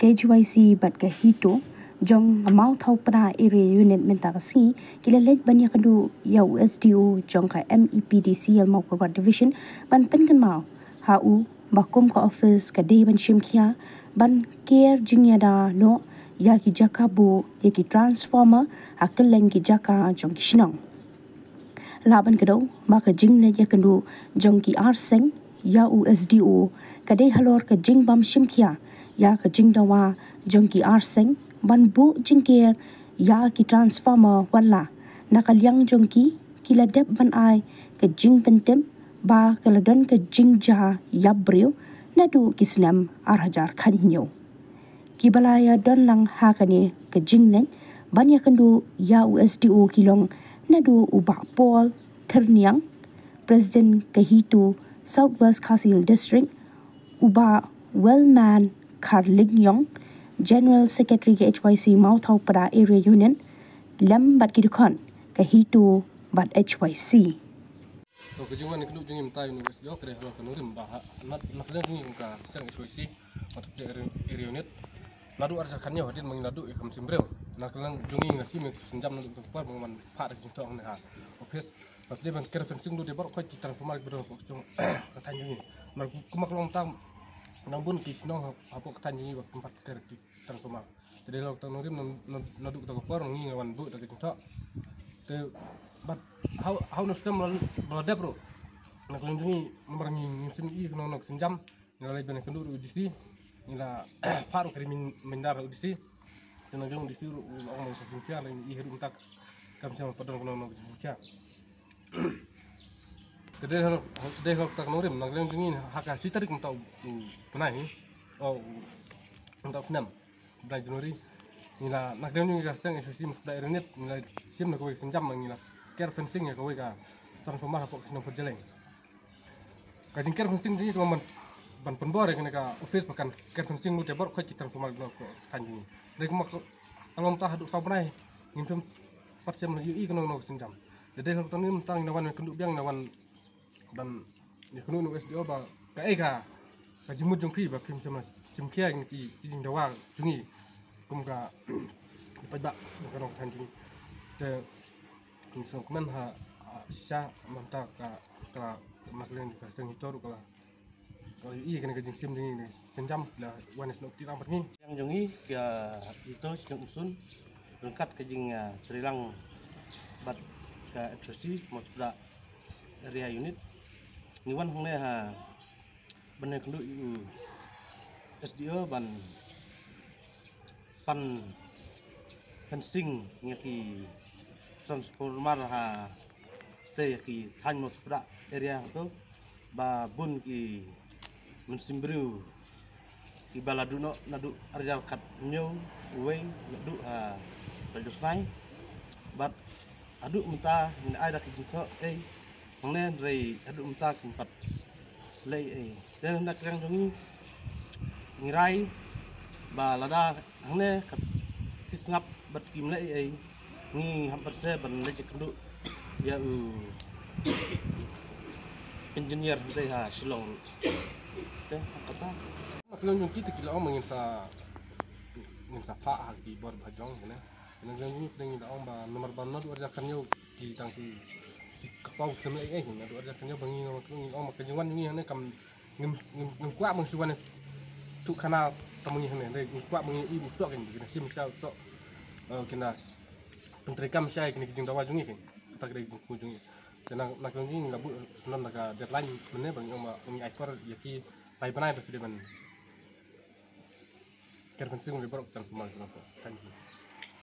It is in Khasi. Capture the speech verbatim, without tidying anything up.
K H Y C bad ka HITO jong ka Mawthaw Pra Area Unit mynta ka sngi ki la leit ban ïakynduh ïa u S D O jong ka M E P D C L Mawkyrwat Division ban pynkynmaw ha u ba kum ka office ka dei ban shim khia ban ker jingïada noh ïa ki jaka buh ïa ki transformer ha kylleng ki jaka jong ki shnong. Lah ban kdew ba ka jingleit ïakynduh jong ki arseng ïa u S D O ka dei halor ka jingbym shim khia ïa ka jingdawa jong ki arseng ban buh jingker ïa ki transformer, wat la na ka liang jong ki ki la dep ban ai ka jingpyntip ba ka la don ka jingjia ïap briew naduh ki snem ar hajar khathynñiew. Ki ba la ïadon lang ha kane ka jingleit ban ïakynduh ïa u S D O ki long naduh u Bah Paul Thyrniang, President ka HITO South West Khasi Hills District, u Bah Wellman Kharlingïong, General Secretary ka H Y C Mawthaw Pra Area Unit, lem bad ki dkhot ka HITO bad H Y C. To ka jingwan ïakynduh jong ngi mynta ïa u S D O ka dei halor ka nongrim ba ha na na ka liang jong ngi kum ka seng H Y C Mawthaw Pra Area Unit. Naduh ar hajar khathynñiew hadien ba ngi la duh ïa ka mynsiem briew. Na ka liang jong ngi ngi la shim ïa ka sienjam naduh kato ka por ba ngi wan phah da ka jingthoh hangne ha office. Bad dei ban ker fencing, dei baroh khoit ki transformer kiba don hapoh ka jong ka thaiñ jong ngi. Namar kumba ka long mynta nang bun ki shnong ha- hapoh ka thaiñ jong ngi ba kim pat ker ki transformer. Te dei halor kata ka nongrim na- na- naduh kato ka por ngi ngi la wan buh da ka jingthoh. Te bad ha u- ha u nongshong ba la- ba la dep ruh. Na ka liang jong ngi namar ngi ngim shym i kano kano ka sienjam. Ngi la leit ban ïakynduh ruh u D C, ngi la phah ruh ka ri myn- mynder u D C. Te na ka liang u D C ruh u la ong ba ngin sa shim khia, ngi i haduh mynta kam shym pat don kano kano ka jingshim khia. Te dei halor- dei halor kata ka nongrim, na ka liang jong ngi ha ka shi tarik mynta u- u bnai hi. Oh, u- mynta u snem, bnai January. Ngi la, na ka liang jong ngi ka seng H Y C Mawthaw Pra Area Unit, ngi la shim na kawei ka sienjam, ngi la ker fencing ïa kawei ka transformer hapoh ka shnong Pyrjalein. Ka jingker fencing jong ngi ka long ban- ban pynbor ïa kane ka office ba kan ker fencing lut ïa baroh khoit ki transformer ba hapoh thaiñ jong ngi. Dei kumba ka long mynta haduh saw bnai ngim shym pat shym ïohi kano kano ka sienjam. Te dei halor kata ka nongrim mynta ngi la wan ïakynduh biang, ngi la wan ban ïakynduh na u S D O ba kaei ka- ka jingmut jong phi ba phim shym la shim khia ïa kine ki- ki jingdawa jong ngi kum ka- ki paidbah jong ka nongthain jong ngi. Te ngi sngewkmen ha- ha shisha mynta ka- ka- na ka liang jong ka seng HITO ruh ka la- ka la ïohi ïa kane ka jingshim jong ngi, kane ka sienjam, la wan ïasnoh kti lang bad ngi. Liang jong ngi ka HITO Shillong Umsun ryngkat ka jing, ah, treilang bad ka H Y C Mawthaw Pra Area Unit. Ngi wan hangne ha ban ïakynduh ïa u S D O ban pan fencing ïa ki transformer ha te ïa ki thaiñ Mawthaw Pra area hato ba bun ki mynsiem briew kiba la duh noh naduh ar hajar khathynñiew uwei naduh ha Pyrjalein. Bad haduh mynta ngin ai da ki jingthoh ei hangne, hynrei haduh mynta kim pat leh ei. Te na ka liang jong ngi ngi rai ba lada hangne ka- ki sngap bad kim leh ei, ngi hap ban sa ban leit ïakynduh ïa u engineer hangtei ha Shillong. Te kata. Na ka liang jong ki te ki la ong ba ngin sa- ngin sa phah ha ki bor ba jong kane. Na ka liang jong ngi te ngi la ong ba namar ba naduh ar hajar khathynñiew ki tang ki- ki kpaw kim leh ei, naduh ar hajar khathynñiew ba ngi, ngi ong ba ka jingwan jong ngi hangne kam ngim- ngim- ngim kwah ba ngi shu wan ïathuh khana tang ma ngi hangne, hynrei ngi kwah ba ngi i ba u soh, kin- kin shim sha u soh, eh, kin pyntreikam sha ïa kine ki jingdawa jong ngi, kata ka dei ka jingthmu jong ngi. Te na- na ka liang jong ngi la buh syndon da ka deadline mynne ba ngi ong ba ngi ai por ïa ki lai bnai ba ki dei ban ker fencing leh baroh ki transformer. Thank you.